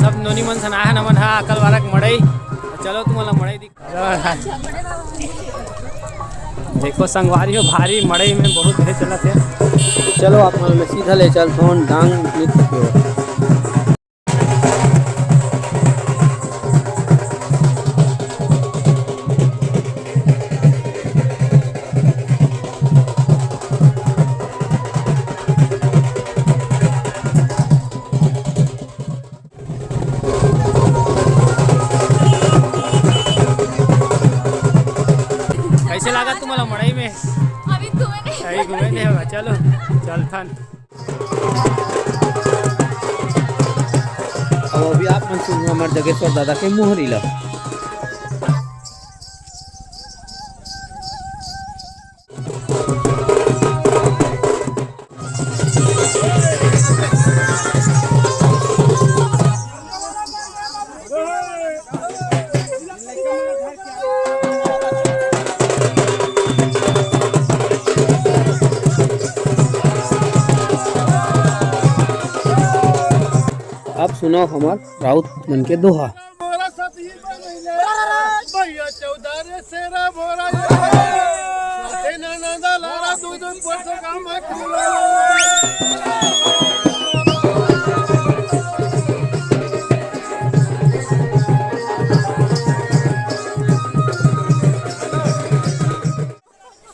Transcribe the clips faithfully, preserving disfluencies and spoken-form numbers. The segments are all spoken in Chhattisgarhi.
सब नोनी मन सन आए हन हमन हा अकलवारा के मड़ई। चलो तुमन ला मड़ई दिखा। देखो संगवारी हो, भारी मड़ई में बहुत भीड़ चलत हे। चलो आप मन में सीधा ले चलथों डांग नृत्य के ओर। कैसे लगा तुम्हाला मड़ई में? अभी घूमे नहीं। अभी घूमे नहीं होगा, चलो चलथन। अब अभी आप मन सुनो हमर जगेश्वर दादा के मुहरी ला। अब सुनो हमर राउत मन के दोहा। मोरा सतही बनैले, भैया चौदह रे शेरा मोरा ये। साथे ननद लारा दू दू पोत गाम खुला।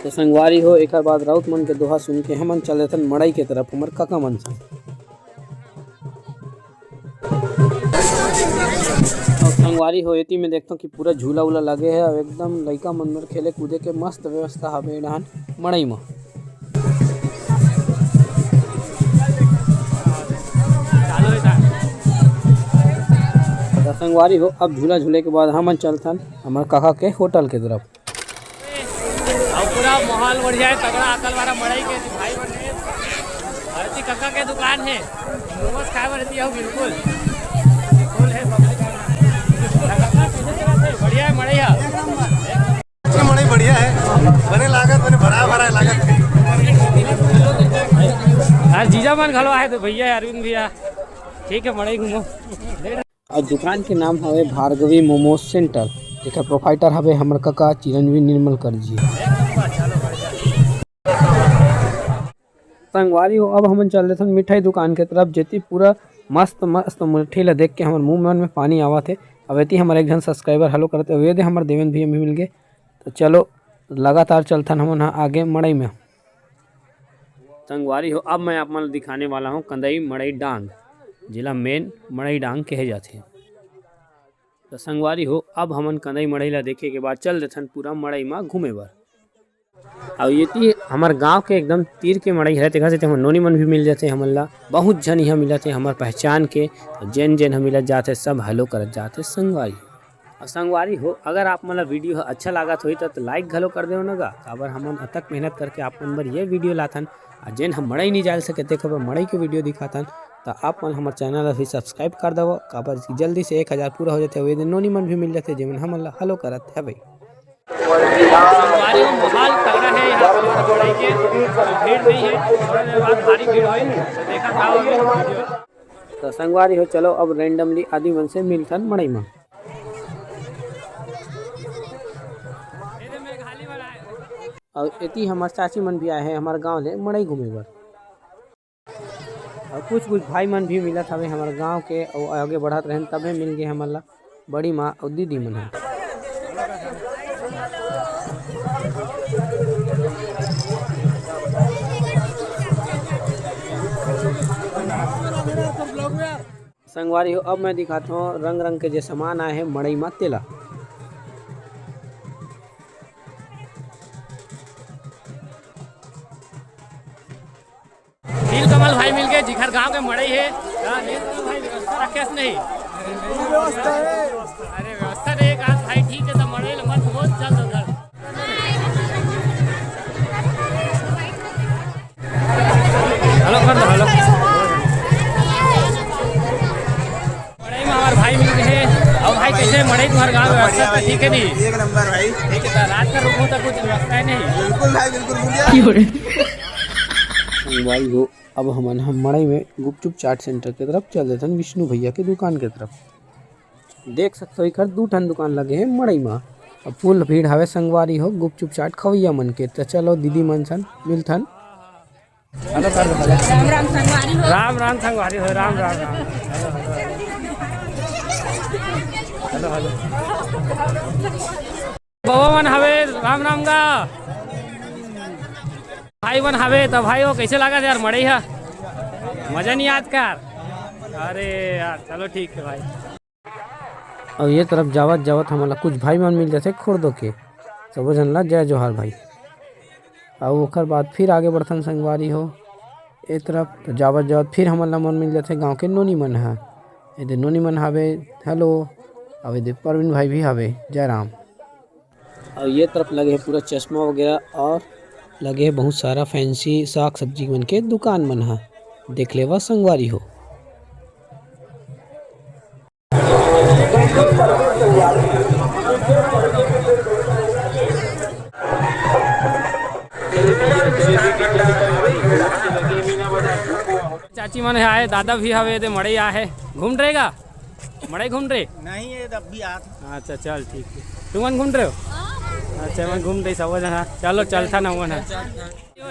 तो संगवारी हो, एकर बाद राउत मन के दोहा सुन के हमन चल देथन मड़ई के तरफ, हमर कका मन संग। अउ संगवारी हो, एती में देखथों कि पूरा झूला उला लगे हे अउ एकदम लइका मन बर खेले कूदे के मस्त व्यवस्था हवे ए डहान मड़ई म। त संगवारी हो, अब झूला झूले के बाद हमन चलथन हमर काका के होटल के तरफ। अउ पूरा माहौल बढ़िया हे, तगड़ा अकलवारा मड़ई के दिखाई बढ़ रही है। भारती कक्का के दुकान हे, मोमोज खाए बर रहती है बिल्कुल। बिल्कुल है, बढ़िया है मड़ई है। अच्छा, मड़ई बढ़िया है, बने लागत, बने भरा भरा लागत। यार जीजा मन घलो आए तो भैया अरविंद भैया, ठीक है मड़ई घूमो। अउ दुकान के नाम हवे भार्गवी मोमोज सेंटर, जेकर प्रोप्राइटर हवे हमर कका चिरंजीवी निर्मलकर जी। संगवारी हो, अब हमन चल देथन मिठाई दुकान के तरफ, जेती पूरा मस्त मस्त मिठाई ला देख के हमर मुंह मन में पानी आवत हे। अब एती हमर एक झन सब्सक्राइबर हेलो करत हे, अउ ये दे हमर देवेंद्र भैया भी मिल गे। तो चलो लगातार चलथन हमन ह आगे मड़ई में। संगवारी हो, अब मैं आप मन ल दिखाने वाला हूँ कंदई मड़ई डांग, जेला मेन मड़ई डांग कहे जाथे। तो संगवारी हो, अब हमन कंदई मड़ई ला देखे के बाद चल देथन पूरा मड़ई मा घूमे बर। अउ ये ती हमर गांव के एकदम तीर के मड़ई हरे, तेखर सेती हमर नोनी मन भी मिल जाथे हमन ला। बहुत झन इहाँ मिलत हे हमर पहचान के, जेन जेन ह मिलत जाथे सब हेलो करत जाथे संगवारी हो। अउ संगवारी हो, अगर आप मन ला वीडियो ह अच्छा लागत होही त, त लाइक घलो कर देव न गा, काबर हमन अतक मेहनत करके आप मन बर ये वीडियो लाथन। आ जेन ह मड़ई नहीं जाय सके तेखर बर मड़ई के वीडियो दिखाथन, त आप मन हमर चैनल ला भी सब्सक्राइब कर देव, काबर कि जल्दी से एक हजार पूरा हो जाथे, अउ ये दिन नोनी मन भी मिल जाथे, जेमन हमन ला हेलो करत हवे। संगवारी हो, माहौल तगड़ा है यहाँ पर, मड़ई के भीड़ नहीं है, थोड़ा देर बाद भारी भीड़ होई, तो देखा था अभी। तो संगवारी हो, चलो अब randomly आदमी मन से मिलथन मड़ई मा। अउ एती हमर चाची मन भी आए हे हमर गांव ले मड़ई घूमे बर। अउ कुछ कुछ भाई मन भी मिलत हवे हमर गांव के, अउ आगे बढ़त रहेन तभे मिल गे हमन ला बड़ी माँ अउ दीदी मन ह। संगवारी हो, अब मैं दिखात हूँ रंग रंग के जे सामान आए हे मड़ई मा तेला। नीलकमल भाई मिल गए, जिखर गांव के मड़ई हे। हाँ, नीलकमल भाई व्यवस्था रखेस नहीं। व्यवस्था है। अरे व्यवस्था नहीं, कहा भाई ठीक है, तो मड़ई ल मत बहुत जल्द उधर। हेलो कर दो, हेलो। मड़ई में हमारे भाई मिल गए हैं। अब भाई कैसे मड़ई तुम्हारे गांव में व्यवस्था तो ठीक है नहीं? एक नंबर भाई। ठीक है, तो रात का रुकूं तो कुछ व्यवस्था है नहीं? बिल्कुल भाई, बिल्कुल, बोलिए। संगवारी हो, अब हमन ह मड़ई में गुपचुप चाट सेंटर के तरफ चल देथन, विष्णु भैया के दुकान के तरफ। देख सकथो, एकर दू ठन दुकान लगे हे मड़ई म। अब फुल भीड़ हवे संगवारी हो गुपचुप चाट खवैया मन के। त चलो दीदी मन सन मिलथन। राम राम संगवारी हो। राम राम संगवारी हो, राम राम राम। Hello hello. बउआ मन हवे, राम राम गा। भाई मन हवे, त भाई हो, कइसे लागत यार मड़ई ह? मजा नइ आत का? अरे यार, चलो ठीक हे भाई। अउ ये तरफ जावत जावत हमन ला कुछ भाई मन मिल जाथे खुर्दो के। सबो झन ला जय जोहार भाई। अउ ओकर बाद फिर आगे बढ़थन संगवारी हो। ए तरफ तो जावत जावत फिर हमन ला मन मिल जाथे गांव के नोनी मन ह। एदे नोनी मन हावे, हेलो। अउ एदे परवीन भाई भी हावे, जय राम। अउ ये तरफ लगे हे पूरा चश्मा वगैरह और लगे हे बहुत सारा फैंसी साग सब्जी मन के दुकान मन ह। देख लेवा संगवारी हो। चाची मन हे आए, दादा भी हवे, दे मड़ई आए हे। घूम रहेगा? मड़ई घूम रहे? नहीं, ये अब भी आ। अच्छा, चल ठीक है। तुमन घूम रहे हो? अच्छा, मैं घूम रही सब जना। चलो, चलता ना मन है।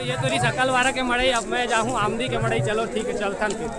ये तो रही सकलवारा के मड़ई, अब मैं जाहूँ आमदी के मड़ई। चलो ठीक है, चलता फिर।